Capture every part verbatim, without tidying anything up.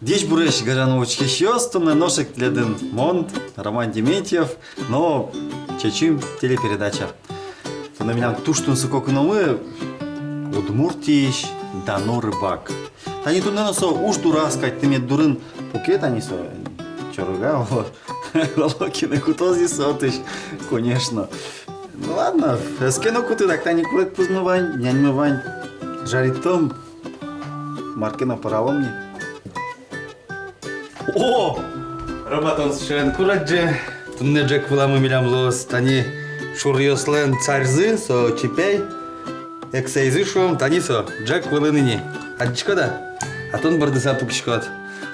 Ӟечбуресь, гажано учкисьёс, туннэ нош ик тӥледын мон, Роман Дементьев, но «Чечым» телепередача. Туннэ милям туж тунсыко куномы, Удмуртиысь дано рыбак. Тани туннэ но со уж дораз кадь, тымет дурын пуке, тани со чорыга, оло, оло кин ке кутоз ини со отысь, конечно. Ну ладно, ӧз ке но куты, так тани курегпузмы вань, няньмы вань. Жариттом, мар ке но пӧралом ни. О! Рома, тон сыӵеен курадӟе. Туннэ ӝӧк выламы милям луоз тани шуръёслэн царьзы, со чипей. Эксэйзы, шуом, тани со ӝӧк вылын ини. Адӟиськод-а? А тон бордыса пукиськод.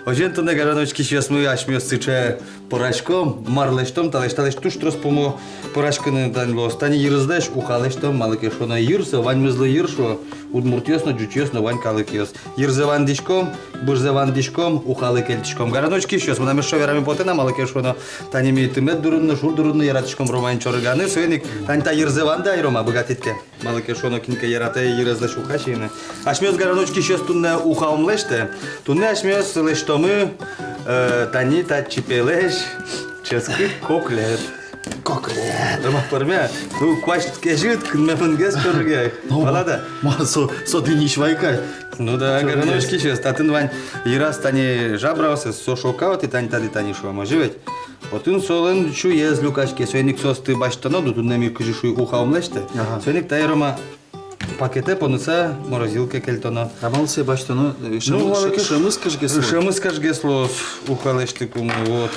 Озьыен, туннэ, гажано учкисьёсмы, асьмеос сыӵе пӧраськом, мар лэсьтом, талэсь, талэсь туж трос пумо пӧраськыны тани луоз. Тани йырызлэсь уха лэсьтом, малы ке шуоно, йыр со ваньмызлы йыр, шуо удмуртъёс но, ӟучъёс но, вань калыкъёс. Йырзэ вандӥськом, быжзэ вандӥськом, ухалы кельтӥськом. Гажано учкисьёс, мынам эшшо вераме потэ на, малы ке шуоно, тани ми тымет дурын но, шур дурын но яратӥськом Ромаен чорыганы. Соин ик тани та йырзэ вандэ ай, Рома, быгатӥд ке. Малы ке шуоно, кин ке яратэ йырезлэсь уха сиыны. Асьмеос, гажано учкисьёс, туннэ уха ум лэсьтэ. Туннэ асьмеос лэсьтомы, э, тани та чипейлэсь ческыт коклет. Коклет. Рома, пӧрме. Ну, куазь кезьыт, кынмемынгес чорыге. Ну, валад-а? Ма, со, со дынись вайкай. Ну да, чорыгез. Гажано учкисьёс, татын вань йыраз тани жабраосыз, со шокаот, и тани тады тани шуом, озьы ведь? Отын солэн сюез люкаське, соин ик соосты басьтоно, ну, туннэ ми, кызьы шуи, уха ум лэсьтэ. Ага. Соин ик тае, Рома, пакетэ поныса морозилкае кельтоно. А малы сое басьтоно? Э, ну, шӧмыз, малы ке шӧмыз кыжгес луоз. Шӧмыз кыжгес луоз, уха лэсьтыкумы, вот.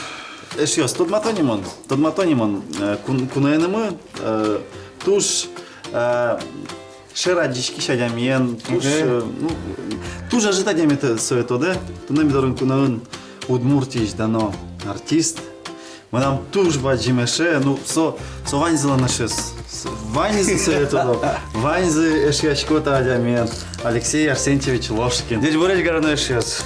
Эшъёс, тодмато ни мон, тодмато ни мон, э, кун-, куноенымы, э, туж, э, шер адӟиськись адямиен, туж, э, ну, туж ӧжыт адями, тэ сое тодэ. Туннэ ми дорын куноын Удмуртиысь дано артист. Мынам туж бадӟым эше, ну, со, со ваньзылэн эшез. С-, ваньзы сое тодо, ваньзы эшъясько та адямиен. Алексей Арсентьевич Ложкин. Ӟечбуресь, гажано эшъёс.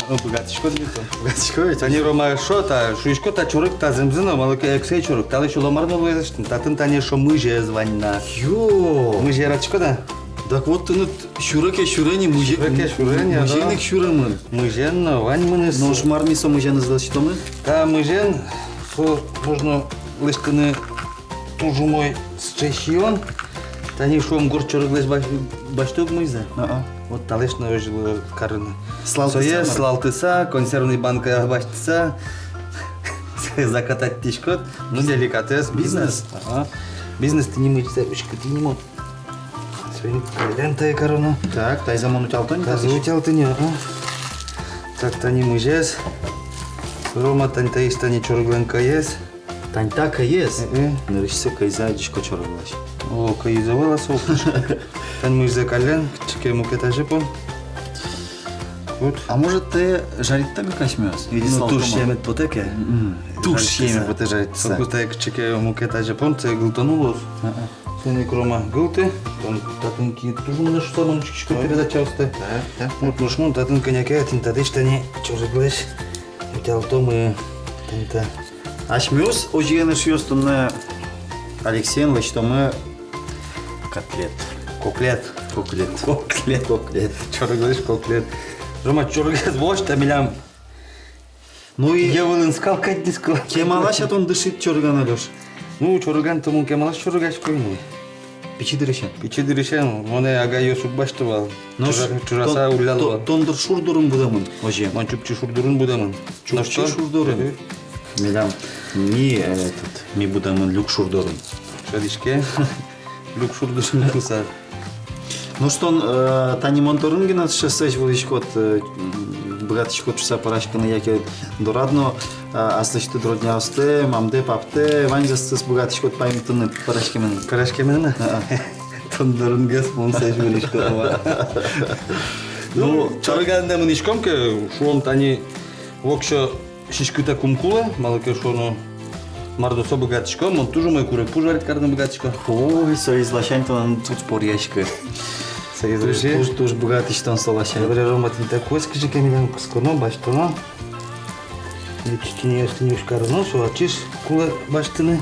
Ну, быгатӥськод, Дмитрий? Быгатӥсько ведь. Тани, Рома, шуо та, шуисько, та чорыг та зэмзэ но, малы ке эксэй чорыг. Талэсь оло мар но луэ лэсьтыны, татын тани эшшо мызез вань на. Ё! Мызе яратӥськод-а? Так вот, тыныд сюре ке сюре ни, мызе-, сюре ке сюре ни, мызен ик сюремын. Мызен но ваньмыныз. Нош мар ми со мызеныз лэсьтомы? Та мызен, со можно лэсьтыны туж умой сыӵе сиён. Тани, шуом, горд чорыглэсь бась-, басьто ук мызэ. А-а. Вот талэсь но озьы луэ карыны. Сылалтыса. Сое мар? Сылалтыса, консервной банкае басьтыса, сое закататьтӥськод. Ну, деликатес, бизнес. Бизнес. А-а. Бизнес тӥни мыӵе, учкы тӥни мон. Соин ик каллен тае кароно. Так, таизэ мон утялто ни, тазэ тазэ. Утялты ни, ага. Так, тани мызез. Рома, тани таиз, тани чорыглэн кӧез. Тани та кӧез. Э-э. Нырысьсэ кӧезэ адӟисько чорыглэсь. О, кӧез ӧвӧл-а со? Тани мызэ каллен, кытчы ке мукет азе пон. Вот. А может, тае жариттом ик асьмеос? Ну, туж сиемед потэ ке. Мгм. Туж сиемед потэ жариттыса. Соку тае кытчы ке мукет азе пон, тае гылтоно луоз. А-а. Соин ик, Рома, гылты, тон татын ки туж умой шуса мон учкисько передачаосты. Да, да. Вот, нош мон татын кӧня ке, тӥни татысь тани чорыглэсь утялтомы, тани та. Асьмеос озьыен, эшъёс, туннэ Алексеен лэсьтомы котлет. Коклет. Коклет. Коклет. Коклет. Чорыглэсь коклет. Рома, чорыгез возь та милям. Ну и йӧ вылын скал кадь дӥськыл. Кемалась-а тон дышид чорыган, Алёш? Ну, чорыган-то мон кемалась чорыгасько ини. Пичи дырысен? Пичи дырысен. Монэ агайёс уг басьты вал. Нош чыжа-, чыжаса тон, улляло вал. Тон дыр шур дурын будэмын, озьы? Мон Чупчи шур дурын будэмын. Чупчи шур дурын. Мгм. Милям ми, э, этот, ми будэмын Люк шур дурын. Шӧдӥське. Люк шур дурын шуса. Нош тон, э, тани мон дорын гинэ сыӵе сэзь вылӥськод, э, м, быгатӥськод шуса пӧраськыны, яке дорад но, э, аслэсьтыд родняостэ, мамдэ, папдэ, ваньзэсты быгатӥськод паймытыны пӧраськеменым? Пӧраськеменым-а? А-а. Тон дорынгес мон сэзь вылӥсько, Рома. Ну, чорыганэ мынӥськом ке, шуом, тани воксё сиськытэк ум кулэ, малы ке шуоно, мар но со быгатӥсько, мон туж умой курегпуз жарить карыны быгатӥсько. Ой, соиз ласянь тон туж поръяськы. Соиз туж, ласянь. Туж, туж быгатӥсь тон со ласянь. Табере, Рома, тӥни та куэз кызьы ке милям кысконо, басьтоно. Нечик тӥни ӧз тӥни уж кароно, со ачиз кулэ басьтыны.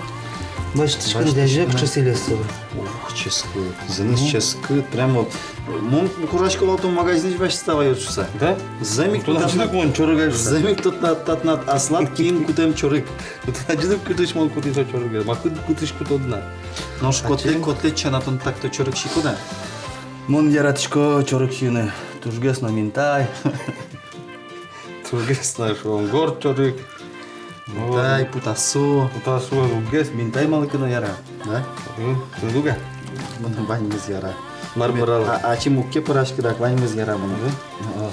Басьтӥськод, басьтӥськод, да, кыӵе сӥлез со. Ух, ческыт, зэмос ческыт, прямо. Мон кожасько вал, тон магазинысь басьтӥд ваёз шуса. Да? Зэм ик. Тон татын ик мон чорыгай шуса. Зэм ик татын, татын аслад киын кутэм чорыг. Тон адӟид ук, кытысь мон кутӥ со чорыгез. Ма кыт-, кытысь кутод на. Нош котлет, котлет сяна тон так-то чорыг сиськод-а? Мон яратӥсько чорыг сиыны. Тужгес но минтай. Тужгес но, шуом, горд чорыг. Минтай, путассэ. Путассэ, тужгес, минтай малы ке но яра. Да? Мгм. Тыныд уг-а? Мыным ваньмыз яра. Мар пӧрал? А, ачим уг ке пӧраськы дак, ваньмыз яра мыным. Мгм. О.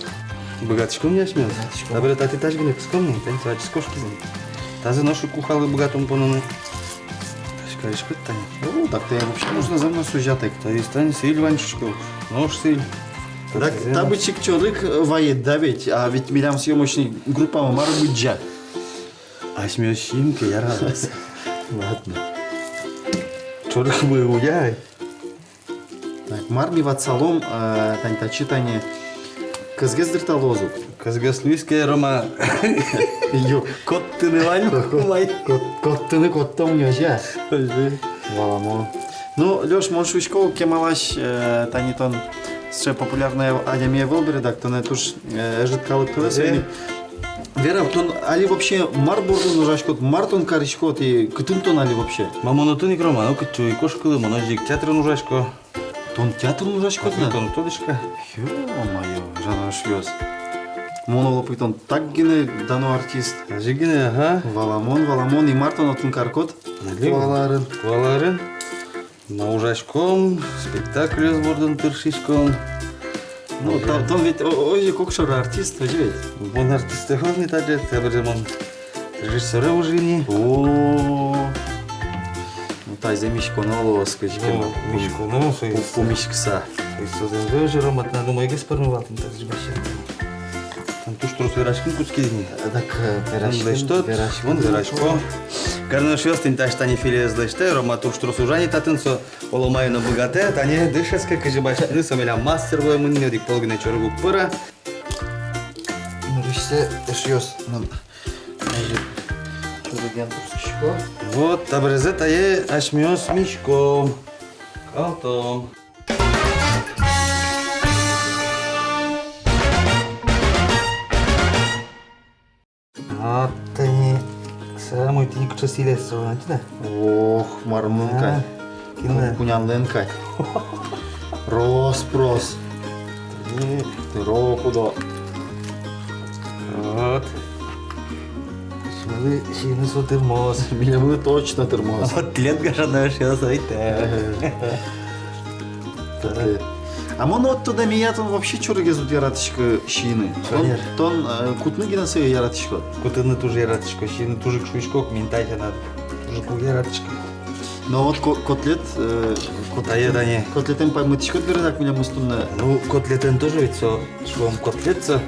Быгатӥськом-а асьмеос? Быгатӥськом. Табере татӥ тазь гинэ кыском ни, тани со ачиз кошкиз ни. Тазэ нош ик кухалы быгатом поныны. Тазь кариськод тани. О, так-то вообще можно зэмос сузятэк. Таиз тани сӥль вань шуиськод. Нош сӥль. Так, та быдӟым чорыг, э, ваид, да ведь? А ведь милям съёмочный группамы мар быдӟа? Асьмеос сиим ке, яра. Ладно. Чорыгмы уяй. Так, мар ми ватсалом, э, тани татчы тани. Кӧзгес дырталоз ук. Кӧзгес луиз ке, Рома. Ё. Коттыны вань, кот-, вань. Кот-, коттыны коттом ни, озьы-а? Озьы. Валамон. Ну, Лёш, мон шуисько, кемалась, э, тани тон сыӵе популярной адями ӧвӧл бере, дак тонэ туж, э, ӧжыт калык тодэ. Озьы. Вера, тон али вообще мар бордын ужаськод, мар тон кариськод и кытын тон али вообще? Ма мон отын ик, Рома, ну, кытчы ик кошкылы, мон озьы ик театрын ужасько. Тон театрын ужаськод на? Тон тодӥськод-а? Ё-моё, ужан ошъёс. Мон оло пуй тон так гинэ дано артист. Озьы гинэ, ага. Валамон, валамон, и мар тон отын кариськод? Али? Куаларын. Куаларын. Но ужаськом, спектакльёс бордын тыршиськом. Ну, озьы. Та-, тон ведь о-, озьы ик огшоры артист, озьы ведь? Мон артист ӧвӧл ни таӵе, табере мон режиссёре ужи ни. О. Ну, тазьы миськоно луоз кызьы ке но. Ну, миськоно, со пу-, пумиськыса. И со зэмзэ озьы, Рома, тынад умойгес пӧрмы вал, тӥни тазьы басьтӥд. Тон туж трос вераськыны кутскид ни. Так, э, вераськыны, лэсьтод, вераськыны. Мон верасько. Карыны ошъёс, тӥни тазьы тани филеез лэсьтэ, Рома туж трос ужа ни татын, со оло мае но быгатэ, тани дышетске, кызьы басьтыны, со милям мастер вуэмын ни, одӥг пол гинэ чорыг уг пӧра. Нырысьсэ, эшъёс, мон озьы чорыген турттӥсько. Вот, таберезэ тае асьмеос миськом. Калтом. А, тани самой тӥни кыӵе сӥлез со, а, тӥни. Ох, мар мон кай. А, кин-а? Ку-, кунянлэн кай. Рос-прос. Тӥни. Тыро кудо. Вот. Асьмелы сиыны со тырмоз. Милемлы точно тырмоз. Вот тӥлед, гажано эшъёс, ӧй-а. Ага. А мон вот тодэмея, тон вообще чорыгез уд яратӥськы сиыны. Тон, шонер, тон, э, кутыны гинэ сое яратӥськод. Кутыны туж яратӥсько, сиыны туж ик шуисько, минтай сяна туж ик уг яратӥськы. Но вот ко-, котлет, э, кот-, тае, тани. Котлетэм паймытӥськод бере, так милемыз туннэ. Ну, котлетэн тоже ведь со, шуом, котлет со.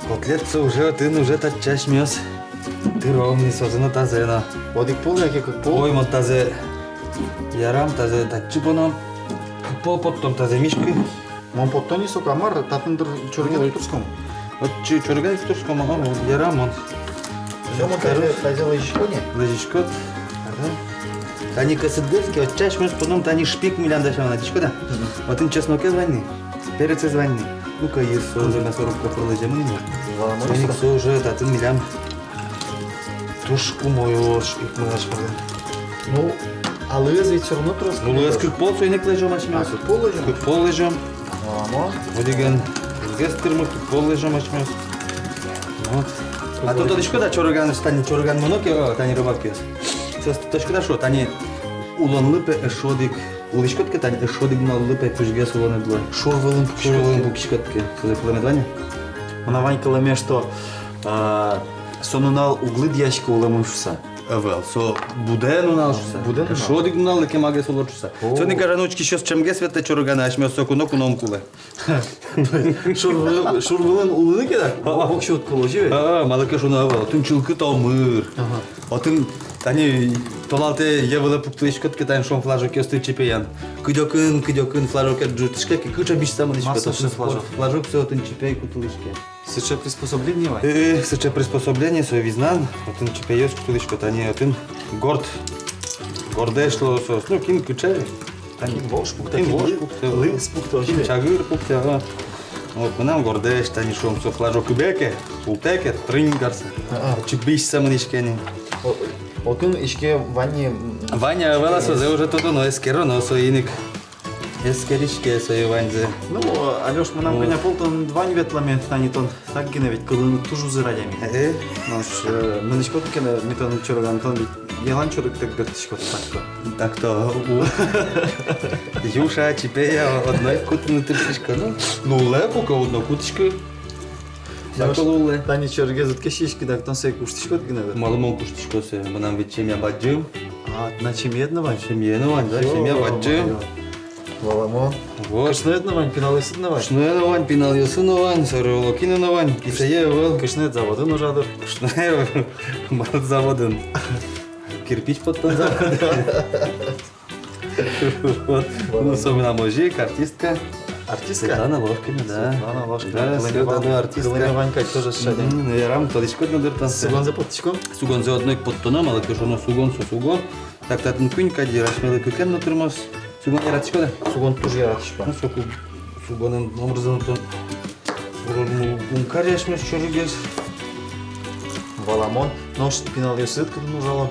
Котлет со уже, отын уже татчы асьмеос тыром ни, созэ но, тазэ но. Одӥг пол яке кык пол? Ой, мон тазэ ярам, тазэ татчы поном. Кык пол поттом тазэ миськы. Мон поттон ик соку, а мар, татын дыр чорыген туртском. Отчы чорыген туртском, ага, ярам мон. Всё, мон тазэ, тазэ лэзисько ни. Лэзиськод. Ага. Тани кӧсыт гес ке, отчы асьмеос поном, тани шпик милям дасямын, адӟиськод-а? Мгм. Отын чеснокез вань ни, перецез вань ни. Ну-ка, и со уже мясорубка пыр лэземын ни. Валамон. Соин ик со уже татын милям туж умой луоз ик мынаш пален. Ну, а луэз ведь всё равно трос. Ну, луэз кык пол, соин ик лэзём асьмеос. А, кык пол лэзём? Кык пол лэзём. Валамон. Одӥген гес тырмы, кык пол лэзём асьмеос. Вот. А то тодӥськод-а, чорыган, тани чорыган мыно ке, о, тани рыбакъёс. Соос тодӥськод-а, шуо, тани улонлы пе эшшо одӥг. Улӥськод ке, тани эшшо одӥг нуналлы пе пушгес улонэд луэ. Шур вылын пукиськод ке. Шур вылын пукиськод ке. Сыӵе кылэмед вань-а? Мынам вань кылэме, что, а, со нунал уг лыдъяськы улэмын шуса. Ӧвӧл, со будэ нунал шуса. Будэ нунал. Эшшо одӥг нуналлы кемагес улод шуса. О. Соин ик, гажано учкисьёс, чемгес ветлэ чорыганы, асьмеос соку ноку но ум кулэ. Шур вы-, шур вылын улыны ке, да? А-а. Воксё уд кулэ, озьы ведь? А-а, малы ке шуоно, ӧвӧл, отын чылкыт омыр. Ага. Отын, тани, толалтэ йӧ вылэ пуктылӥськод ке, тани, шуом, флажокъёсты чипеян. Кыдёкын, кыдёкын флажокед ӝутӥське ке, кыӵе бызьыса мынӥськод. Масса отын флажок. Флажок со отын чипей кутылӥське. Сыӵе приспособление вань? Э, сыӵе приспособление, со визнан, отын чипейёс кутылӥсько, тани, отын горд. Гордэсь луо соос, ну, кин кыӵе. Тани кин вож пуктэ, кин вож пуктэ, лыз пуктэ, кин чагыр пуктэ, а. Вот, мынам гордэсь, тани шуом, со флажок ыбе ке, султэ ке, трынь карса. А-а. Чыбись самын иське ни. О, отын иське вань ни, м, вань, а вала сое уже тодоно, эскероно соин ик. Эскериське сое ваньзэ. Ну, Алёш, мынам кӧня пол тон вань ветлэме, тани тон так гинэ ведь кылыны туж узыр адями. Э? Нош, э, мынӥськод ке но, ми тонэн чорыганы, тон ведь ялан чорыгтэк бертӥськод, так-то. Так-то, у. Юша, чипея, одно ик кутыны тыршисько, ну. Ну, улэ, пока одно кутӥсько. Так, улэ. Тани чорыгез уд ке сиськы, так тон сое куштӥськод гинэ, да? Малы мон куштӥсько сое, мынам ведь семья бадӟым. А, тынад семьяед но вань? Семья но вань, да, семья бадӟым. Валамон. Вот. Кышноед но вань, пиналъёсыд но вань? Кышное но вань, пиналъёсы но вань, сореволокино но вань, кисае ӧвӧл. Кышноед заводын ужа, дыр? Кышное мар заводын? Кирпич поттон заводын. Вот. Ну, со мынам озьы ик, артистка. Артистка? Светлана Ложкина, да. Светлана Ложкина. Да, кылэме вань, артистка. Кылэме вань кадь тоже сыӵе. Мгм, ну, ярам, тодӥськод но, дыр, тон сое. Сугонзэ поттӥськом? Сугонзэ одно ик поттоно, малы ке шуоно, сугон со сугон. Так, татын куинь кадь йыр, асьмелы кыкен но тырмоз. Сугон яратӥськод-а? Сугон туж яратӥсько. Ну, соку сугонэн номырзэ но тон. Ум каре асьмеос чорыгез. Валамон. Нош пиналъёсыд кытын ужало?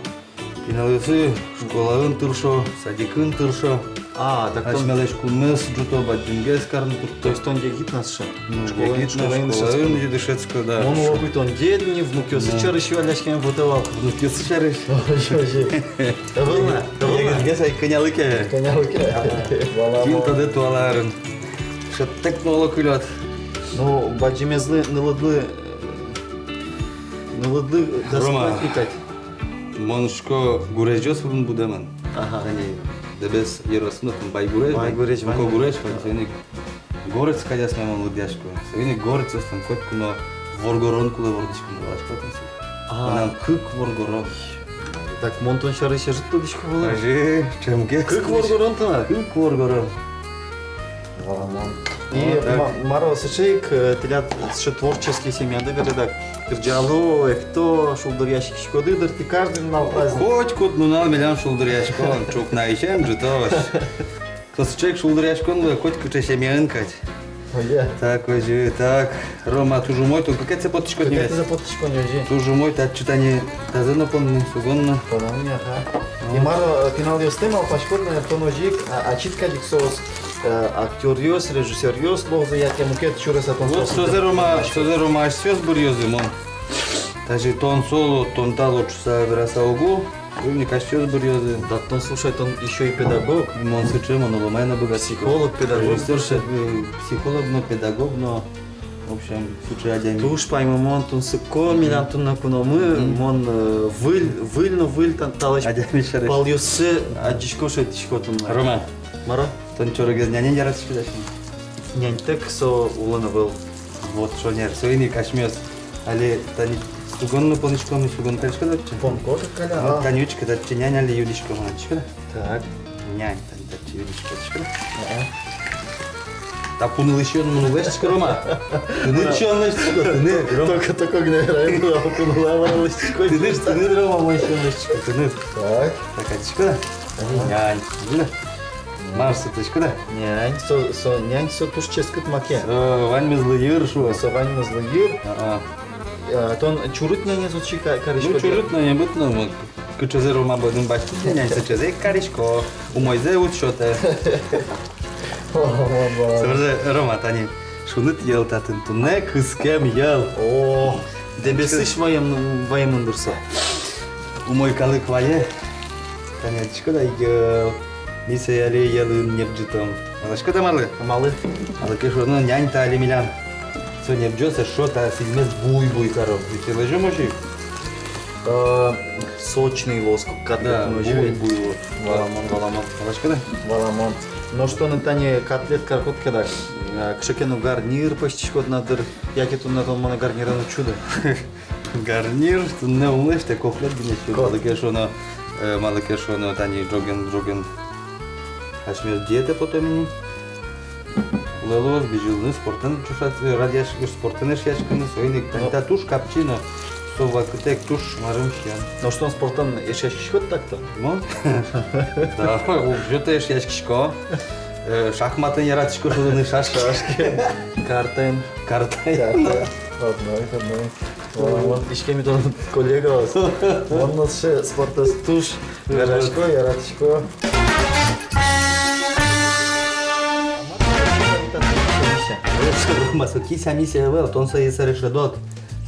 Пиналъёсы школаын тыршо, садикын тыршо. А, так тон асьмелэсь кунмес ӝуто, бадӟымгес карны туртто. То есть тон егит на сыӵе? Ну, школаын, егит на, школаын, школаын дышетско, да. Мон уг ку, тон дед ни, внукъёсыд сярысь юалляськеме потэ вал. Внукъёсы сярысь? Озьы, озьы. Ӧвӧл на, ӧвӧл на. Егитгес ай кӧня лыке. Кӧня лыке. Ага. Валамон. Кин тодэ туала арын. Шӧдтэк но оло кылёд. Ну, бадӟымезлы, нылыдлы, э, нылыдлы, Рома, дас куать кадь. Мон шуисько, гурезьёс вылын будэмын. Ага. Тани Дэбес ёросын отын Байгурезь, Байгурезь, Байгурезь, Байгурезь, Байгурезь. Соин ик горец кадь асме мон лыдъясько. Соин ик горецъёслэн котьку но воргорон кулэ вордӥськыны, валаськод-а тон сое? А. Мынам кык воргорон. Так мон тон сярысь ӧжыт тодӥсько вал. Озьы, ӵемгес. Кык воргорон тынад? Кык воргорон. Валамон. И вот так. Ма-, мар-о, сыӵе ик, э, тӥляд сыӵе творческий семьяды бере, дак, кырӟало, экто, шулдыръяськиськоды, дыр, тӥ каждый нунал праздник? Котькуд нунал милям шулдыръяськон, ӵукнаысен ӝытозь. Со сыӵе ик шулдыръяськон луэ котькыӵе семьяын кадь. Ой, я. Так, озьы, так. Рома, туж умой, тон кыкетӥзэ поттӥськод ни ведь? Кыкетӥзэ поттӥсько ни, озьы. Туж умой, татчы тани тазэ но понны, сугон но. Понам ни, ага. Вот. И мар, э, пиналъёсты малпаськод, наверно, тон озьы ик, а, ачид кадь ик соос, э, актёръёс, режиссёръёс луозы, яке мукет сюрес-а тон соос? Вот созэ, Рома, созэ, Рома, асьсэос быръёзы мон. Тазьы тон соло, тон тало шуыса вераса уг ул. Ой, мне кажется, асьсэос быръёзы. Да тон, слушай, тон ещё и педагог. Мон сыӵе, мон оло мае но быгатӥсько. Психолог, педагог, режиссёр, слушай. Э, психолог но, педагог но, в общем, сыӵе адями. Туж паймымон, тунсыко, милям туннэ куномы, мгм, мон, э, выль, выль но выль та-, талэсь адями сярысь палъёссэ адӟисько, шедьтӥсько туннэ. Рома. Мар-о? Тон чорыгез нянен яратӥськод-а? Няньтэк со улын ӧвӧл. Вот шонер, соин ик асьмеос али тани сугон но понӥськом, сугон кариськод-а отчы? Понко каль, а. Тани учкы, татчы нянь али юдӥсько, мон, учкы, да? Так. Нянь тани татчы юдӥсько, учкы, да? Ага. Та куны лэсьтӥськод, мон лэсьтӥсько, Рома. Тыныд сиён лэсьтӥсько, тыныд, Рома. Только, только гинэ верай, куны лэсьтӥсько. Тыныд, тыныд, Рома, мон сиён лэсьтӥсько, тыныд. Так. Так, учкы, да? Ага. Нянь, учкы, да? Мар со, учкы, да? Нянь со, со, нянь со туж ческыт маке. Со ваньмызлы йыр, шуо. Со ваньмызлы йыр. А-а. Э, тон чурыт нянез отчы ка-, кариськод-а? Ну, чурыт нянь быт но, вот, кыӵезэ Рома быдын басьтӥз, нянь сыӵезэ карисько. Умойзэ уд сётэ. О, о, о. Собере, Рома, тани шуныт йӧл татын, туннэ кыскем йӧл. О, Дэбесысь ваем-, ваемын, дыр, со. Умой калык вае. Тани адӟиськод-а, йӧл. Ми сое али йӧлын небӟытом. Валаськод-а малы? Малы? Малы ке шуоно, нянь та али милям со небӟоз, эшшо та сӥзьмез буй-буй каро. Ведь лэзём озьы ик. Э, сочный луоз, котлет. Да, но озьы, буй-буй луоз. Валамон, валамон. Валаськод-а? Валамон. Нош тон тани котлет каркод ке, дак, э, кыӵе ке но гарнир пӧзьтӥськод на, дыр, яке туннэ тон монэ гарнирен уд сюды? Гарнир туннэ ум лэсьтэ, котлет гинэ сюдо. Кот-. Малы ке шуоно, э, малы ке шуоно, тани ӝоген, ӝоген асьмеос диетае потом ини. Луэ луоз бызьылыны, спортэн ӵошатыны, радъяськыны, спортэн эшъяськыны, соин ик. Но тани та туж капчи но, Вакытэк туж марым сиён. Нош тон спортэн эшъяськиськод так-то? Мон? Да, вообще-то эшъяськисько. Э, шахматэн яратӥсько шудыны, шашкаен. Картаен. Картаен. Картаен. Одно, одно. О, вот, иське ми тон коллегаос. Мон но сыӵе спортэз туж верасько, яратӥсько. Ма, со кись-а, мись-а ӧвӧл, тон сое сэрен шӧдод.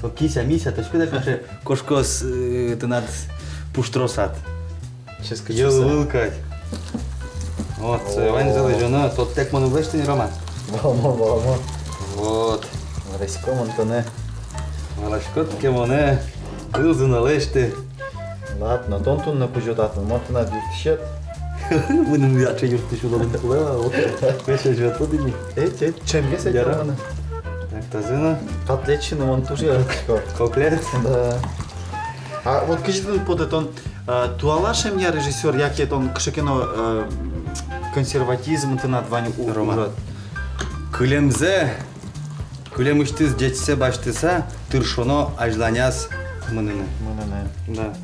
Со кись-а, мись-а, точка, так, кыӵе кошкоз, э, тынад пуштросад. Ческыт. Йӧл вылкать. Вот, э, ваньзэ лэзёно, тодтэк мыным лэсьты ни, Рома. Валмо, валмо. Вот. Валасько мон тонэ. Валаськод ке монэ, кылзы но лэсьты. Ладно, тон туннэ кузё татын, мон тынад юрттӥсед. Мыным ача юрттӥсь улон кулэ вал, вот. Весь ветлод ини. Эть, эть, чемгес эть. Яра. Мыным. Так, тазэ но. Котлет сиыны мон туж яратӥсько. Котлет? Да. А вот кызьы тыныд потэ, тон, э, туала шемья режиссёр, яке тон кыӵе ке но, э, консерватизм тынад вань у-, Рома, ужад? Кылемзэ, кылемысьтыз ӟечсэ басьтыса, тыршоно азьланяз мыныны. Мыныны. Да.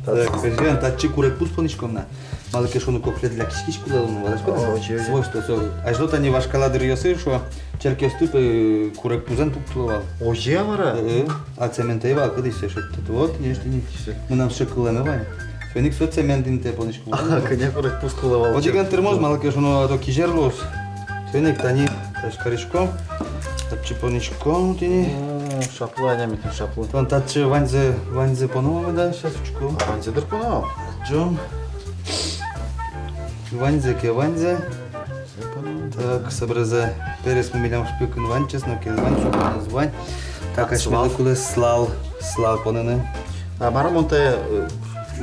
Тат- Так, кызьы ан татчы курегпуз понӥськом на. Малы ке шуоно, котлет для киськись кулэ луоно, валаськод-а? О, озьы, озьы. Свойство со. Азьло тани вашкала дыръёсы, шуо, черкъёсты, э, курегпузэн пуктыло вал. Озьы-а мар-а? Э, э. А цемент ӧй вал, кыдыз со шедьтэ. Вот, нешто ни. Мынам сыӵе кылэме вань. Соин ик со цемент интые понӥсько. Ага, кӧня курегпуз кулэ вал. Одӥген тырмоз, малы ке шуоно, а то кизер луоз. Соин ик тани, тась кариськом. Татчы понӥськом тӥни. О, шаплы адями, тӥни шаплы. Тон татчы ваньзэ, ваньзэ поно меда, сейчас учко. А, ваньзэ дыр поно. Ӝом. Ваньзэ ке, ваньзэ. Так, собере перец милям шпилькаын вань, чеснокез вань, супанез вань. Так, асьмелы кулэ сылал, сылал поныны. А мар мон тае, э,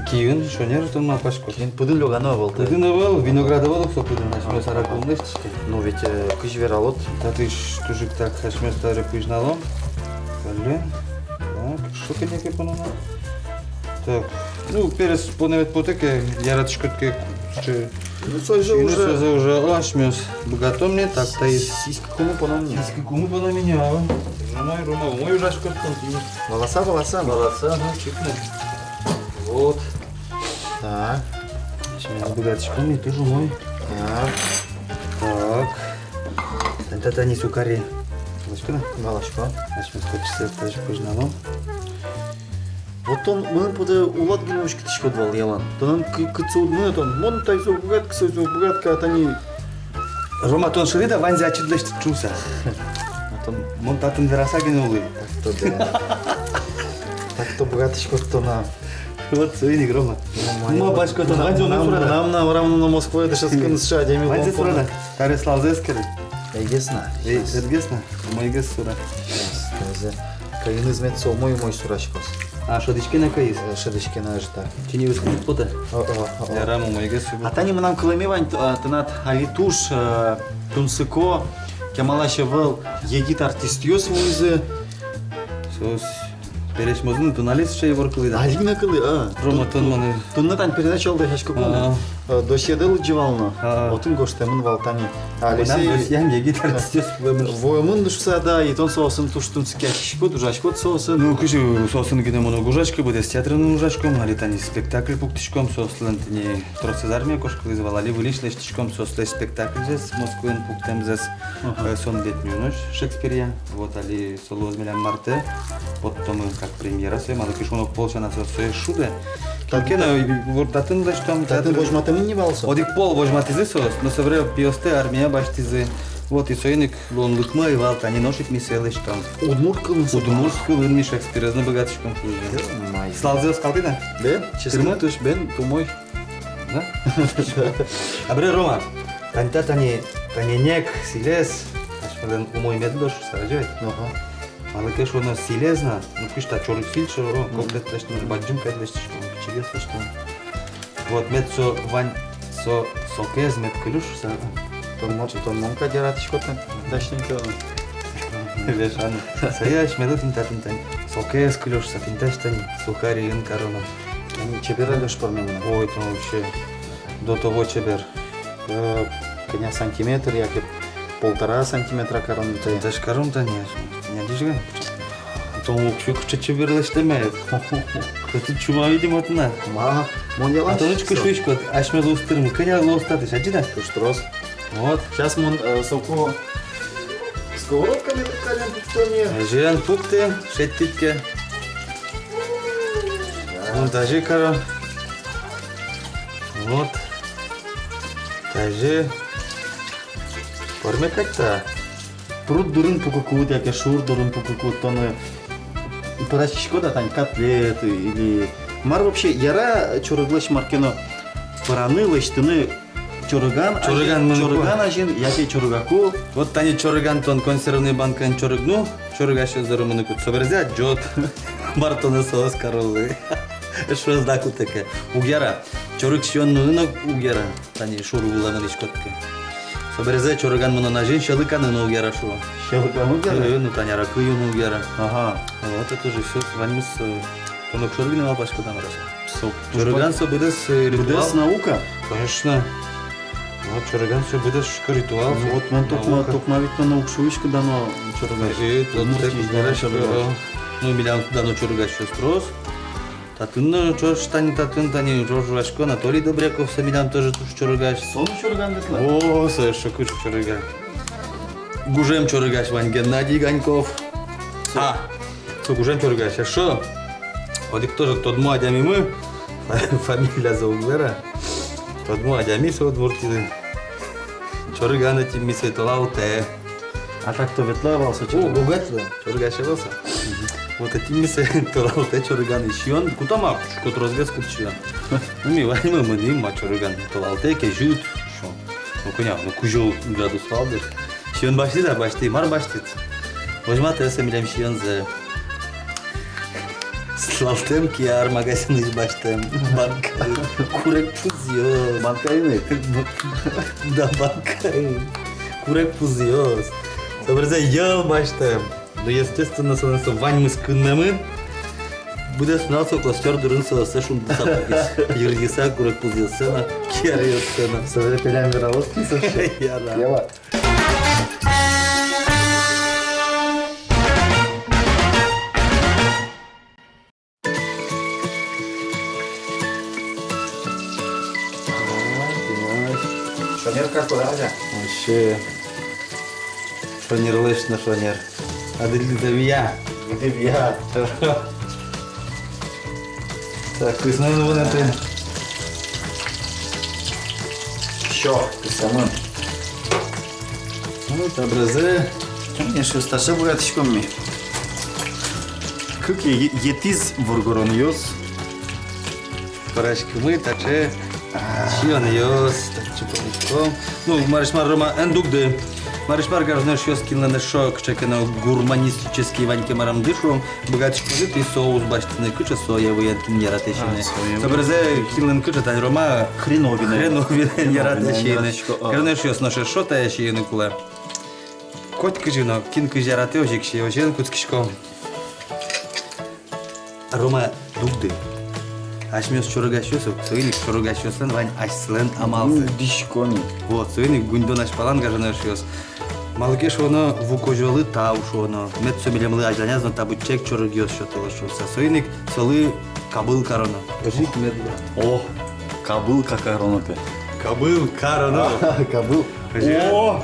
киын, шонер тон малпаськод? Киын, пыдын лёгано ӧвӧл тае. Пыдын ӧвӧл, виноград ӧвӧл ук со пыдын, асьмеос аракылэн лэсьтӥське. Ну ведь, э, кызьы вералод. Татысь туж ик так асьмеос таре пызьналом. Каллен. Так, шокенеке пононо. Так, ну, перец поно мед потэ ке, яратӥськод ке, сыӵе. Ну, созэ уже. Созэ уже, о, асьмеос быгатом ни, так, таиз. Сиськыкумы поном ни. Сиськыкумы поном ни, а. Умой, Рома, умой ужаськод тон, тӥни. Валаса, валаса. Валаса, ага, чик но. Вот. Так. Асьмеос быгатӥськом ни, туж умой. Так. Так. Тани та, тани сухари. Валаськод-а? Валасько. Асьмеос татчы сэрттазы пызьналом. Вот тон, мыным потэ, улад гинэ уськытӥськод вал ялан. Тонэн кы-, кытчы уд мыны, тон: мон тайзэ уг быгатӥськы, сойзэ уг быгатӥськы, а тани. Рома, тон шырид-а ваньзэ ачид лэсьтыны шуыса? А тон. Мон татын вераса гинэ улӥ. Так-то да. Так-то быгатӥськод тон, а. Вот соин ик, Рома. Ну, ма, пачко, тон ваньзэ умой сурад-а? Мынам на, мынам на Москвае дышетскыны сыӵе адями луон понна. Ваньзэ сурад-а? Таре сылалзэ эскеры. Эгес на. Эй, эгес на. Умойгес сура. Сейчас, таиз. Кӧиныз мед со умой-умой сураськоз. А, шӧдӥське на кӧиз? Э, шӧдӥське на ӧжыт-а. Чиньыез кызьы потэ? О, о, о, о. Ярам, умойгес сура. А тани мынам кылэме вань, а, тынад али туж, э, тунсыко, кемалась ӧвӧл егит артистъёс вуизы. Соос пересьмозы но, тон али сыӵе ивор кылӥд-а? Али гинэ кылӥ, а. Рома, тон монэ. Туннэ тань передача йылдасяськыкум. А. Э, досьеды лыдӟи вал но. А. Отын гожтэмын вал тани. Алексей. Мынам досьеям егит артистъёс вуэмын. Вуэмын шуыса, да, и тон соосын туж тунсыкъяськиськод, ужаськод соосын. Ну, кызьы соосын гинэ мон уг ужаськы, быдэс театрын ужаськом, али тани спектакль пуктӥськом, соослэн тӥни тросэз армие кошкылӥз вал, али выльысь лэсьтӥськом соослэсь спектакльзэс, Москваын пуктэмзэс. Ага. Э, «Сон ведьминош» Шекспиръя. Вот али со луоз милям мартэ, поттомы как премьера сое, малы ке шуоно, пол сяна со сое шудэ. Кин ке но, вот татын лэсьтом, татын. Татын возьматэмын ни вал со? Одӥг пол возьматӥзы соос, но собере пиосты армие басьтӥзы. Вот, и соин ик луонлыкмы ӧй вал, тани нош ик ми сое лэсьтом. Удмурт кылын со? Удмурт кылын ми Шекспирез но быгатӥськом шудыны. Ё-моё. Сылалзэ оскалтӥд-а? Бен, ческыт туж, бен, умой. Да? А бере, Рома, тани та, тани, тани нек сӥлез асьмелэн умой мед луоз шуыса, озьы ведь? Ага. Малы ке шуоно, сӥлез на, ну, кызьы та чорыг сӥль шуо, о, мгм, котлет лэсьтыны, бадӟым кадь лэсьтӥськом, пичигес лэсьтӥськом. Вот, мед со вань, со сокез мед кыль шуыса. Тон мон, тон мон кадь яратӥськод-а, дасьтӥськод-а? Вешаны. Сое асьмелы тӥни та, тӥни та. Сокез кыль шуыса, тӥни та, тӥни та сухариын кароно. Тани чебер-а, Лёш, пӧрмемын? Ой, тон вообще до того чебер. Э, кӧня сантиметр, яке полтора сантиметра карон тае. Тань тась карон тани, не дӥськем. Уксё кыӵе чебер лэсьтэме. Кӧтыт чума, видимо, тынад. Ма, мон ялан. А тон учкы, шуиськод, асьмелы уз тырмы. Кӧня луоз татысь, адӟид-а? Туж трос. Вот. Сейчас мон, э, соку сковородкаен пуктоме. Азьын пукты, шедьтӥд ке. Да. Мон тазьы каро. Вот. Тазьы. Пӧрме кадь та. Пруд дурын пукыку, яке шур дурын пукыку, тон пӧраськиськод-а тань котлеты или мар вообще, яра чорыглэсь мар ке но пӧраны, лэсьтыны чорыган, чорыган азьын, мынку, чорыган азьын, яке чорыгаку. Вот тани чорыган, тон консервной банкаын чорыг ну, чорыгасьёс доры мыныкуд, соберезэ адӟод, мар тонэ соос карозы. Эшшо ӧз на кутэ ке. Уг яра. Чорыг сиён нуны но уг яра. Тани шур вылэ мынӥськод ке. Соберезэ чорыган мынон азьын сьӧлыканы но уг яра, шуо. Сьӧлыканы уг яра? Э, ну, тани аракы юыны уг яра. Ага. Вот это же всё, ваньмыз, э, тон огшоры гинэ малпаськод-а, мар-а со. Со чорыган со быдэс, э, ритуал. Быдэс наука? Конечно. Вот чорыган со быдэс шуко ритуал. Ну вот, мон токма, наука. Токма ведь тон уг шуиськы дано чорыгась. Э, э, вот удмурт так киысь дано чорыгась. Э, ну, милям дано чорыгасьёс трос. Татын но ӵош тани, татын тани ӵош жуасько, Анатолий Добряков, со милям тоже туж чорыгась. Со но чорыган ветлэ? О, со эшшо кыӵе чорыган. Гужем чорыгась вань, Геннадий Ганьков. Со. А, со гужем чорыгась. Эшшо одӥг тоже тодмо адямимы, фамилиязэ уг вера. Тодмо адями со Удмуртиын. Чорыган ӧтиммы сое, толалтэ. А так-то ветлэ вал со чорыган. О, богатство. Чорыгась вал со. Мгм. Вот ӧтиммы сое толалтэ чорыган, и сиён кутом-а, шуко, тросгес кут сиён. Ну, ми ваньмы мынӥм ма чорыган, толалтэ, кезьыт, шуом. Ну, кӧня, ну, кузё градус вал дыр. Сиён басьтӥд-а? Басьтӥ. Мар басьтӥд? Возьматэ сое милям сиёнзэ. Сылалтэм кияр магазинысь басьтэм банкаын курегпузъёс. Банкаын ик? Да, банкаын. Курегпузъёс. Собере йӧл басьтэм. Ну, естественно, со, со ваньмыз кынмемын. Быдэс нунал со костёр дурын сое шундылыса пукись. Йырйыса курегпузъёссэ но, кияръёссэ но. Собере пелям вералод ке со. Яра. Ява. Шонер картошка. Вообще. Шонерлэсь но шонер. А дыльдытэ вия. Дыльдытэ вия. Так, кызьы но вунэтэ. Всё, кысэмын. Ну, табере. Конечно, старше быгатӥськом ми. Кык е-, етӥз воргоронъёс. Пӧраськымы таӵе сиёнъёс, таӵе пӧраськом. Ну, марысь мар, Рома, эн дугды. Марысь мар, гажано эшъёс, кинлэн эшшо кыӵе ке но гурманистический вань ке марамды, шуом, быгатӥськоды тӥ соус басьтыны, кыӵе соевыен, кин яратэ сиыны. А, соевый. Собере кинлэн кыӵе, тани Рома хреновинаен. Хреновинаен яратэ сиыны. Хреновинаен яратӥсько, а. Гажано эшъёс, нош эшшо тае сиыны кулэ. Котькызьы но, кин кызьы яратэ, озьы ик сие, озьыен кутскиськом. Рома, дугды. Асьмеос чорыгасьёс ук, соин ик чорыгасьёслэн вань асьсэлэн амалзы. Гуньдӥськом ик. Вот, соин ик гуньдон азьпалан, гажано эшъёс. Малы ке шуоно, вукозёлы тау шуоно. Мед со милемлы азьланяз но та быдӟа ик чорыгъёс сётылоз шуыса. Соин ик солы кабыл кароно. Озьы ик медло. О, кабыл ка кароно-то. Кабыл кароно. А, кабыл. Озьы. О!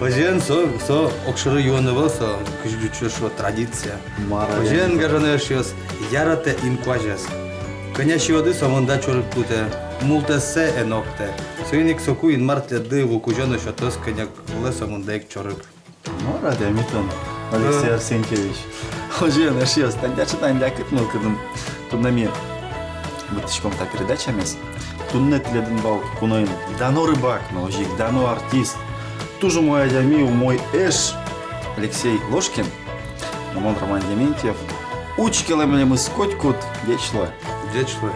Озьыен, со, со огшоры юон ӧвӧл, со кызьы ӟуч шуо, традиция. Мар-а. Озьыен, гажано эшъёс, яратэ инкуазез. Кӧня сиёды, сомында чорыг кутэ, мултэссэ эн октэ. Соин ик соку Инмар тӥледлы вукузё но сётоз, кӧня кулэ, сомында ик чорыг. Мар адями тон, Алексей Арсентьевич. Озьыен, эшъёс, тани таӵе, тани лякыт мылкыдын туннэ ми быдтӥськом та передачамес. Туннэ тӥледын вал куноын дано рыбак но озьы ик дано артист, туж умой адями, умой эш Алексей Ложкин. Но мон, Роман Дементьев. Учкелэ милемыз котькуд. Ӟеч луэ. Ӟеч луэ.